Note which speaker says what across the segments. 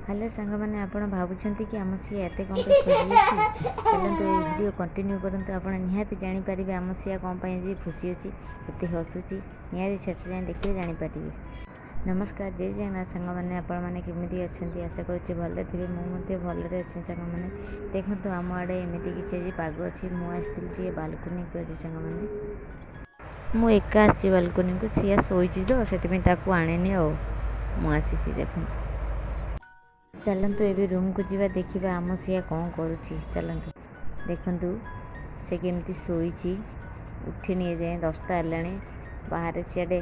Speaker 1: Hello ସାଙ୍ଗମାନେ, ଆପଣ ଭାବୁଛନ୍ତି କି ଆମ ସିଆ ଏତେ କ'ଣ ପାଇଁ ଖୁସି ଅଛି? ଚାଲନ୍ତୁ, ଏଇ ଭିଡ଼ିଓ କଣ୍ଟିନ୍ୟୁ କରନ୍ତୁ। ଆପଣ ନିହାତି ଜାଣିପାରିବେ ଆମ ସିଆ କ'ଣ ପାଇଁ ଆଜି ଖୁସି ଅଛି, ଏତେ ହସୁଛି। ନିହାତି ଶେଷ ଯାଏଁ ଦେଖିବେ, ଜାଣିପାରିବେ। ନମସ୍କାର, ଜୟ ଜଗନ୍ନାଥ ସାଙ୍ଗମାନେ। ଆପଣମାନେ କେମିତି ଅଛନ୍ତି? ଆଶା କରୁଛି ଭଲରେ ଥିବେ। ମୁଁ ମଧ୍ୟ ଭଲରେ ଅଛି ସାଙ୍ଗମାନେ। ଦେଖନ୍ତୁ, ଆମ ଆଡ଼େ ଏମିତି କିଛି ଆଜି ପାଗ ଅଛି। ମୁଁ ଆସିଥିଲି ଟିକେ ବାଲକୁନିକୁ ଆଜି ସାଙ୍ଗମାନେ। ମୁଁ ଏକା ଆସିଛି ବାଲକୁନିକୁ। ସିଆ ଶୋଇଛି ତ, ସେଥିପାଇଁ ତାକୁ ଆଣିନି ଆଉ ମୁଁ ଆସିଛି। ଦେଖନ୍ତୁ, ଚାଲନ୍ତୁ ଏବେ ରୁମ୍କୁ ଯିବା, ଦେଖିବା ଆମ ସିଆ କ'ଣ କରୁଛି। ଚାଲନ୍ତୁ। ଦେଖନ୍ତୁ, ସେ କେମିତି ଶୋଇଛି, ଉଠିନି ଏଯାଏଁ। 10ଟା ହେଲାଣି। ବାହାରେ ସିଆଡ଼େ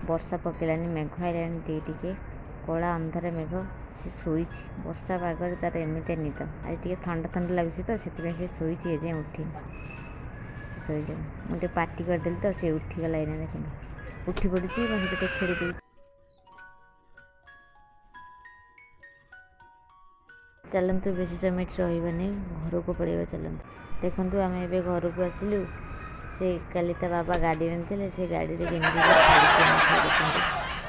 Speaker 1: ବର୍ଷା ପକେଇଲାଣି, ମେଘ ଆଇଲାଣି ଟିକେ ଟିକେ, କଳା ଅନ୍ଧାର ମେଘ। ସେ ଶୋଇଛି। ବର୍ଷା ପାଗରେ ତାର ଏମିତିଆ ନିଦ। ଆଜି ଟିକେ ଥଣ୍ଡା ଥଣ୍ଡା ଲାଗୁଛି ତ, ସେଥିପାଇଁ ସେ ଶୋଇଛି, ଏଯାଏଁ ଉଠିନି। ସେ ଶୋଇଛି। ମୁଁ ଟିକେ ପାଟି କରିଦେଲି ତ, ସେ ଉଠିଗଲା ଏଇନା। ଦେଖନ୍ତୁ, ଉଠି ପଡ଼ୁଛି, ମୋ ସହିତ ଟିକେ ଖେଳି ଦେଉଛି। ଚାଲନ୍ତୁ, ବେଶୀ ସମୟ ଏଠି ରହିବାନି, ଘରକୁ ପଳେଇବା ଚାଲନ୍ତୁ। ଦେଖନ୍ତୁ, ଆମେ ଏବେ ଘରକୁ ଆସିଲୁ। ସେ କାଲି ତା ବାବା ଗାଡ଼ି ଆଣିଥିଲେ। ସେ ଗାଡ଼ିରେ କେମିତି ଖେଳୁଛି ଆମ ସହ ଦେଖନ୍ତୁ।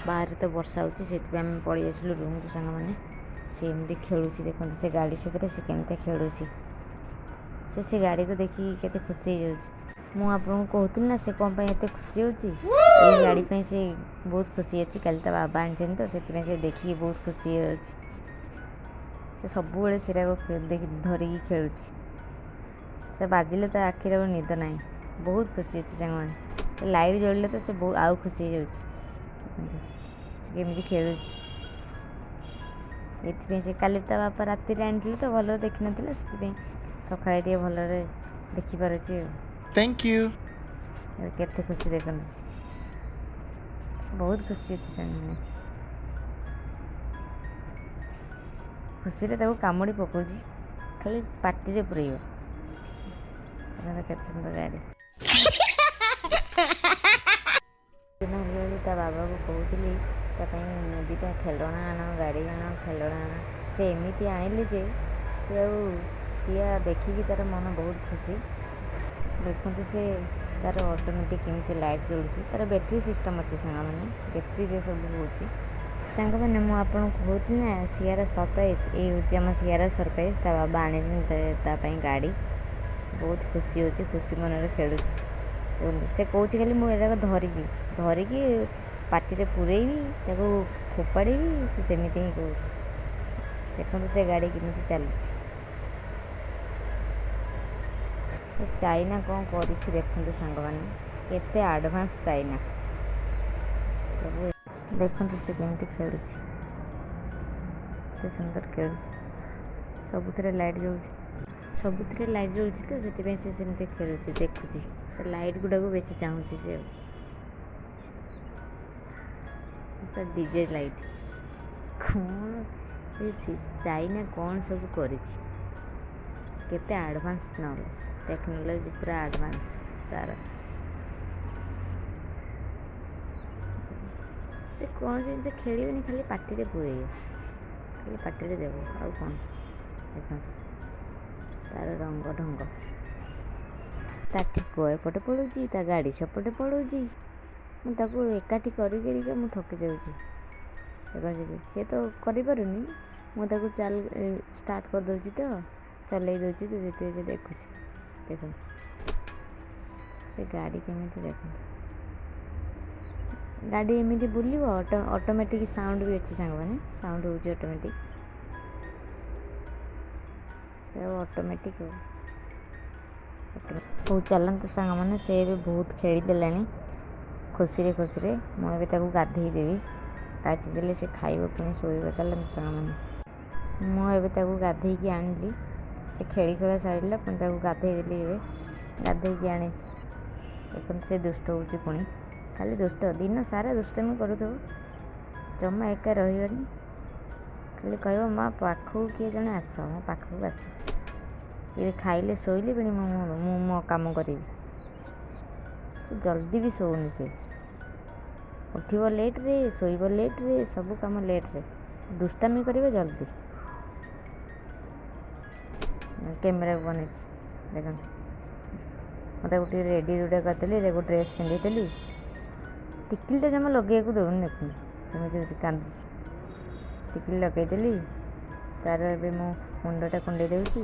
Speaker 1: ବାହାରେ ତ ବର୍ଷା ହେଉଛି, ସେଥିପାଇଁ ଆମେ ପଳେଇ ଆସିଲୁ ରୁମ୍କୁ ସାଙ୍ଗମାନେ। ସେ ଏମିତି ଖେଳୁଛି, ଦେଖନ୍ତୁ, ସେ ଗାଡ଼ି ସେଥିରେ ସେ କେମିତି ଖେଳୁଛି। ସେ ଗାଡ଼ିକୁ ଦେଖିକି କେତେ ଖୁସି ହେଇଯାଉଛି। ମୁଁ ଆପଣଙ୍କୁ କହୁଥିଲି ନା, ସେ କ'ଣ ପାଇଁ ଏତେ ଖୁସି ହେଉଛି? ଏଇ ଗାଡ଼ି ପାଇଁ ସେ ବହୁତ ଖୁସି ଅଛି। କାଲି ତା ବାବା ଆଣିଛନ୍ତି ତ, ସେଥିପାଇଁ ସେ ଦେଖିକି ବହୁତ ଖୁସି ହେଇଯାଉଛି। ସେ ସବୁବେଳେ ସେରାକୁ ଦେଖି ଧରିକି ଖେଳୁଛି। ସେ ବାଜିଲେ ତା ଆଖିରେ ଆଉ ନିଦ ନାହିଁ। ବହୁତ ଖୁସି ଅଛି ସାଙ୍ଗମାନେ। ଲାଇଟ୍ ଜଳିଲେ ତ ସେ ବହୁତ ଆଉ ଖୁସି ହେଇଯାଉଛି। ଦେଖନ୍ତୁ, ସେ କେମିତି ଖେଳୁଛି। ଏଥିପାଇଁ ସେ କାଲି ତା ବାପା ରାତିରେ ଆଣିଥିଲେ ତ, ଭଲରେ ଦେଖିନଥିଲା, ସେଥିପାଇଁ ସକାଳେ ଟିକେ ଭଲରେ ଦେଖିପାରୁଛି ଆଉ।
Speaker 2: Thank you.
Speaker 1: ଏବେ କେତେ ଖୁସି ଦେଖନ୍ତୁ ସେ। ବହୁତ ଖୁସି ଅଛି ସାଙ୍ଗମାନେ। ଖୁସିରେ ତାକୁ କାମୁଡ଼ି ପକାଉଛି, ଖାଲି ପାଟିରେ ପୁରେଇବ। ଦେଖନ୍ତୁ, କେତେ ସୁନ୍ଦର ଗାଡ଼ି। ଦିନ ହେଲା ତା ବାବାକୁ କହୁଥିଲି, ତା ପାଇଁ ଦୁଇଟା ଖେଳଣା ଆଣ, ଗାଡ଼ି ଆଣ, ଖେଳଣା ଆଣ। ସେ ଏମିତି ଆଣିଲେ ଯେ ସେ ଆଉ ସିଆ ଦେଖିକି ତାର ମନ ବହୁତ ଖୁସି। ଦେଖନ୍ତୁ, ସେ ତାର ଅଟୋମେଟିକ୍ କେମିତି ଲାଇଟ୍ ଜଳୁଛି। ତାର ବ୍ୟାଟେରୀ ସିଷ୍ଟମ୍ ଅଛି ସାଙ୍ଗମାନେ, ବ୍ୟାଟେରୀରେ ସବୁ ହେଉଛି। ସାଙ୍ଗମାନେ, ମୁଁ ଆପଣଙ୍କୁ କହୁଥିଲି ନା ସିଆର ସରପ୍ରାଇଜ୍? ଏଇ ହେଉଛି ଆମ ସିଆର ସରପ୍ରାଇଜ୍। ତା ବାବା ଆଣିଛନ୍ତି ତା ପାଇଁ ଗାଡ଼ି। ବହୁତ ଖୁସି ହେଉଛି, ଖୁସି ମନରେ ଖେଳୁଛି। ଦେଖନ୍ତୁ, ସେ କହୁଛି ଖାଲି ମୁଁ ଏଟାକୁ ଧରିବି, ଧରିକି ପାଟିରେ ପୁରେଇବି, ତାକୁ ଫୋପାଡ଼ିବି। ସେ ସେମିତି ହିଁ କହୁଛି। ଦେଖନ୍ତୁ, ସେ ଗାଡ଼ି କେମିତି ଚାଲୁଛି। ଏ ଚାଇନା କ'ଣ କରିଛି ଦେଖନ୍ତୁ ସାଙ୍ଗମାନେ, କେତେ ଆଡ଼ଭାନ୍ସ ଚାଇନା ସବୁ। ଦେଖନ୍ତୁ, ସେ କେମିତି ଖେଳୁଛି, କେତେ ସୁନ୍ଦର ଖେଳୁଛି। ସବୁଥିରେ ଲାଇଟ୍ ଜଳୁଛି, ସବୁଥିରେ ଲାଇଟ୍ ଜଳୁଛି ତ, ସେଥିପାଇଁ ସେ ସେମିତି ଖେଳୁଛି, ଦେଖୁଛି। ସେ ଲାଇଟ୍ ଗୁଡ଼ାକୁ ବେଶୀ ଚାହୁଁଛି ସେ। ଡିଜେ ଲାଇଟ୍ କ'ଣ ଏ ଚାଇନା କ'ଣ ସବୁ କରିଛି, କେତେ ଆଡ଼ଭାନ୍ସ ନଲେଜ, ଟେକ୍ନୋଲୋଜି ପୁରା ଆଡ଼ଭାନ୍ସ ତାର। ସେ କୌଣସି ଜିନିଷ ଖେଳିବନି, ଖାଲି ପାଟିରେ ପୁରେଇବ, ଖାଲି ପାଟିରେ ଦେବ, ଆଉ କ'ଣ? ଦେଖନ୍ତୁ ତାର ରଙ୍ଗ ଢଙ୍ଗ। ତା ଠିକ ଏପଟେ ପଳଉଛି, ତା ଗାଡ଼ି ସେପଟେ ପଳଉଛି। ମୁଁ ତାକୁ ଏକାଠି କରି କରିକା ମୁଁ ଥକି ଯାଉଛି। ଦେଖ, ସେ ତ କରିପାରୁନି, ମୁଁ ତାକୁ ଚାଲ ଷ୍ଟାର୍ଟ କରିଦେଉଛି ତ, ଚଲେଇ ଦେଉଛି ତ, ସେଥିପାଇଁ ସେ ଦେଖୁଛି। ଦେଖନ୍ତୁ, ସେ ଗାଡ଼ି କେମିତି। ଦେଖନ୍ତୁ, ଗାଡ଼ି ଏମିତି ବୁଲିବ। ଅଟୋମେଟିକ୍ ସାଉଣ୍ଡ ବି ଅଛି ସାଙ୍ଗମାନେ, ସାଉଣ୍ଡ ହେଉଛି ଅଟୋମେଟିକ୍। ସେ ଆଉ ଅଟୋମେଟିକ୍ ଆଉ। ହଉ ଚାଲନ୍ତୁ ସାଙ୍ଗମାନେ, ସେ ଏବେ ବହୁତ ଖେଳିଦେଲାଣି ଖୁସିରେ ଖୁସିରେ। ମୁଁ ଏବେ ତାକୁ ଗାଧେଇ ଦେବି। ଗାଧେଇ ଦେଲେ ସେ ଖାଇବ, ପୁଣି ଶୋଇବ। ଚାଲନ୍ତୁ ସାଙ୍ଗମାନେ, ମୁଁ ଏବେ ତାକୁ ଗାଧେଇକି ଆଣିଲି। ସେ ଖେଳି ଖେଳା ସାରିଲା, ପୁଣି ତାକୁ ଗାଧେଇ ଦେଲି। ଏବେ ଗାଧେଇକି ଆଣିଛି। ଦେଖନ୍ତୁ, ସେ ଦୁଷ୍ଟ ହେଉଛି ପୁଣି। ଖାଲି ଦୁଷ୍ଟ, ଦିନ ସାରା ଦୁଷ୍ଟାମି କରୁଥିବ, ଜମା ଏକା ରହିବନି। ଖାଲି କହିବ, ମା ପାଖକୁ କିଏ ଜଣେ ଆସ, ମୋ ପାଖକୁ ଆସ। ଏବେ ଖାଇଲେ, ଶୋଇଲେ, ପୁଣି ମୁଁ ମୋ କାମ କରିବି। ସେ ଜଲ୍ଦି ବି ଶୋଉନି। ସେ ଉଠିବ ଲେଟ୍ରେ, ଶୋଇବ ଲେଟ୍ରେ, ସବୁ କାମ ଲେଟ୍ରେ, ଦୁଷ୍ଟାମି କରିବ ଜଲ୍ଦି। କ୍ୟାମେରାକୁ ବନେଇଛି। ଦେଖନ୍ତୁ, ମୁଁ ତାକୁ ଟିକେ ରେଡ଼ି ରୁଡ଼ା କରିଦେଲି, ତାକୁ ଡ୍ରେସ୍ ପିନ୍ଧେଇଦେଲି। ଟିକିଲିଟା ଜମା ଲଗେଇବାକୁ ଦେଉନି। ଦେଖନ୍ତୁ କେମିତି କାନ୍ଦୁଛି। ଟିକିଲି ଲଗେଇଦେଲି। ତାର ଏବେ ମୁଁ ମୁଣ୍ଡଟା କୁଣ୍ଡେଇ ଦେଉଛି।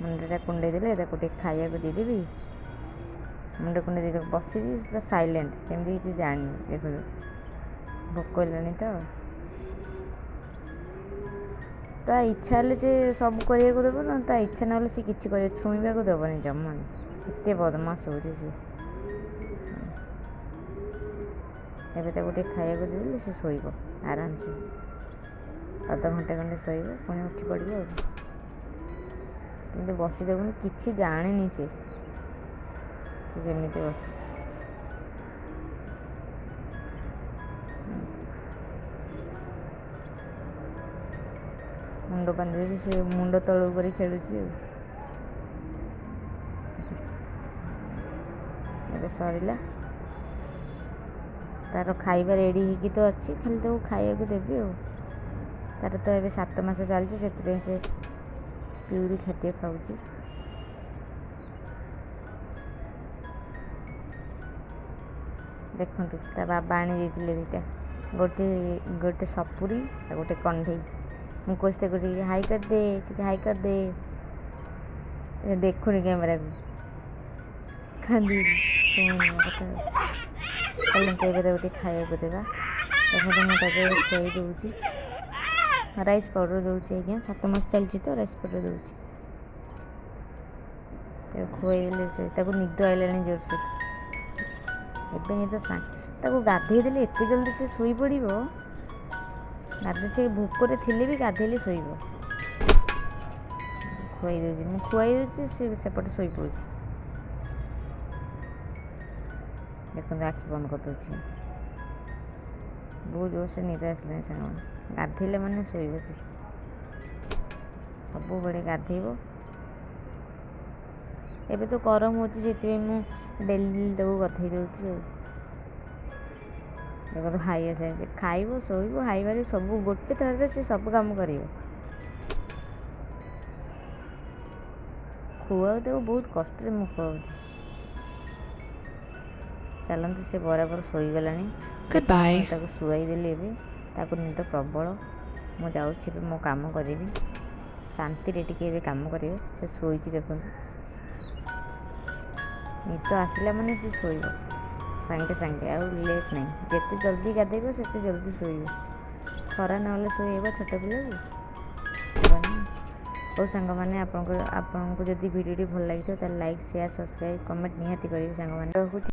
Speaker 1: ମୁଣ୍ଡଟା କୁଣ୍ଡେଇ ଦେଲେ ତାକୁ ଟିକେ ଖାଇବାକୁ ଦେଇଦେବି। ମୁଣ୍ଡ କୁଣ୍ଡେଇ ଦେଇଦେବି, ବସିଛି ପୁରା ସାଇଲେଣ୍ଟ, ଯେମିତି କିଛି ଜାଣିନି। ଦେଖନ୍ତୁ, ଭୋକ ହେଲାଣି ତ। ତା ଇଚ୍ଛା ହେଲେ ସେ ସବୁ କରିବାକୁ ଦେବ ନା, ତା ଇଚ୍ଛା ନହେଲେ ସେ କିଛି କରିବ, ଛୁଇଁବାକୁ ଦେବନି ଜମା। ଏତେ ବଦମାସ ହେଉଛି ସେ। ଏବେ ତାକୁ ଟିକେ ଖାଇବାକୁ ଦେଇଦେଲେ ସେ ଶୋଇବ ଆରାମସେ, ଅଧଘଣ୍ଟେ ଖଣ୍ଡେ ଶୋଇବ, ପୁଣି ଉଠି ପଡ଼ିବ। ଆଉ କିନ୍ତୁ ବସି ଦେଖୁନି, କିଛି ଜାଣିନି ସେ, ସେ ଯେମିତି ବସିଛି। ମୁଣ୍ଡ ବାନ୍ଧିଦେଇଛି, ସେ ମୁଣ୍ଡ ତଳକୁ କରି ଖେଳୁଛି। ଆଉ ଏବେ ସରିଲା, ତାର ଖାଇବା ରେଡ଼ି ହେଇକି ତ ଅଛି, ଖାଲି ତାକୁ ଖାଇବାକୁ ଦେବି। ଆଉ ତାର ତ ଏବେ 7 ମାସ ଚାଲିଛି, ସେଥିପାଇଁ ସେ ପିଉରି ଖାଦ୍ୟ ଖାଉଛି। ଦେଖନ୍ତୁ, ତା ବାବା ଆଣି ଦେଇଥିଲେ ଦୁଇଟା, ଗୋଟେ ଗୋଟେ ସପୁରୀ ଆଉ ଗୋଟେ କଣ୍ଢେଇ। ମୁଁ କହୁଛି ତାକୁ ଟିକେ ହାଇ କରିଦେ, ଟିକେ ହାଇ କରିଦେ। ଦେଖୁନି କ୍ୟାମେରାକୁ, କାନ୍ଦିବି, ଶୁଣୁନି ମୋ କଥା। ଚାଲନ୍ତୁ, ଏବେ ତାକୁ ଟିକେ ଖାଇବାକୁ ଦେବା। ଦେଖନ୍ତୁ, ମୁଁ ତାକୁ ଏବେ ଖୁଆଇ ଦେଉଛି, ରାଇସ୍ ପାଉଡ଼ର ଦେଉଛି ଆଜ୍ଞା। 7 ମାସ ଚାଲିଛି ତ, ରାଇସ୍ ପାଉଡ଼ର ଦେଉଛି। ତାକୁ ଖୁଆଇ ଦେଲେ ତାକୁ ନିଦ ଆଇଲାଣି ଜୋରସେ ଏବେ। ନିଦ ତାକୁ ଗାଧେଇ ଦେଲେ ଏତେ ଜଲ୍ଦି ସେ ଶୋଇପଡ଼ିବ। ଗାଧେଇ, ସେ ଭୋକରେ ଥିଲେ ବି ଗାଧେଇଲେ ଶୋଇବ। ଖୁଆଇ ଦେଉଛି, ମୁଁ ଖୁଆଇ ଦେଉଛି, ସେ ସେପଟେ ଶୋଇପଡ଼ୁଛି। ଦେଖନ୍ତୁ, ଆଖି ବନ୍ଦ କରିଦେଉଛି। ବହୁତ ଜୋରସେ ନିଦ ଆସିଲାଣି ସାଙ୍ଗମାନେ। ଗାଧେଇଲେ ମାନେ ଶୋଇବ ସେ, ସବୁବେଳେ ଗାଧେଇବ। ଏବେ ତ ଗରମ ହେଉଛି, ସେଥିପାଇଁ ମୁଁ ଡେଲି ତାକୁ ଗାଧେଇ ଦେଉଛି। ଆଉ ଦେଖନ୍ତୁ, ହାଇ ଆସିଲାଣି। ଖାଇବ, ଶୋଇବ, ହାଇ ମାରିବ, ସବୁ ଗୋଟେ ଥରରେ ସେ ସବୁ କାମ କରିବ। ଖୁଆଉ ତାକୁ ବହୁତ କଷ୍ଟରେ ମୁଁ ଖୁଆଉଛି। ଚାଲନ୍ତୁ, ସେ ବରାବର ଶୋଇଗଲାଣି।
Speaker 2: Goodbye.
Speaker 1: ମୁଁ ତାକୁ ଶୁଆଇ ଦେଲି, ଏବେ ତାକୁ ନିଦ ପ୍ରବଳ। ମୁଁ ଯାଉଛି ଏବେ ମୋ କାମ କରିବି, ଶାନ୍ତିରେ ଟିକେ ଏବେ କାମ କରିବେ। ସେ ଶୋଇଛି ଦେଖନ୍ତୁ। ନିଦ ଆସିଲା ମାନେ ସେ ଶୋଇବ ସାଙ୍ଗେ ସାଙ୍ଗେ, ଆଉ ଲେଟ୍ ନାହିଁ। ଯେତେ ଜଲ୍ଦି ଗାଧେଇବ ସେତେ ଜଲ୍ଦି ଶୋଇବ। ଖରା ନହେଲେ ଶୋଇବ ଛୋଟ ପିଲାକୁ, ହେବନି। ହଉ ସାଙ୍ଗମାନେ, ଆପଣଙ୍କୁ ଯଦି ଭିଡ଼ିଓଟି ଭଲ ଲାଗିଥିବ ତାହେଲେ ଲାଇକ୍, ସେୟାର, ସବସ୍କ୍ରାଇବ୍, କମେଣ୍ଟ ନିହାତି କରିବେ ସାଙ୍ଗମାନେ। ରଖୁଛି।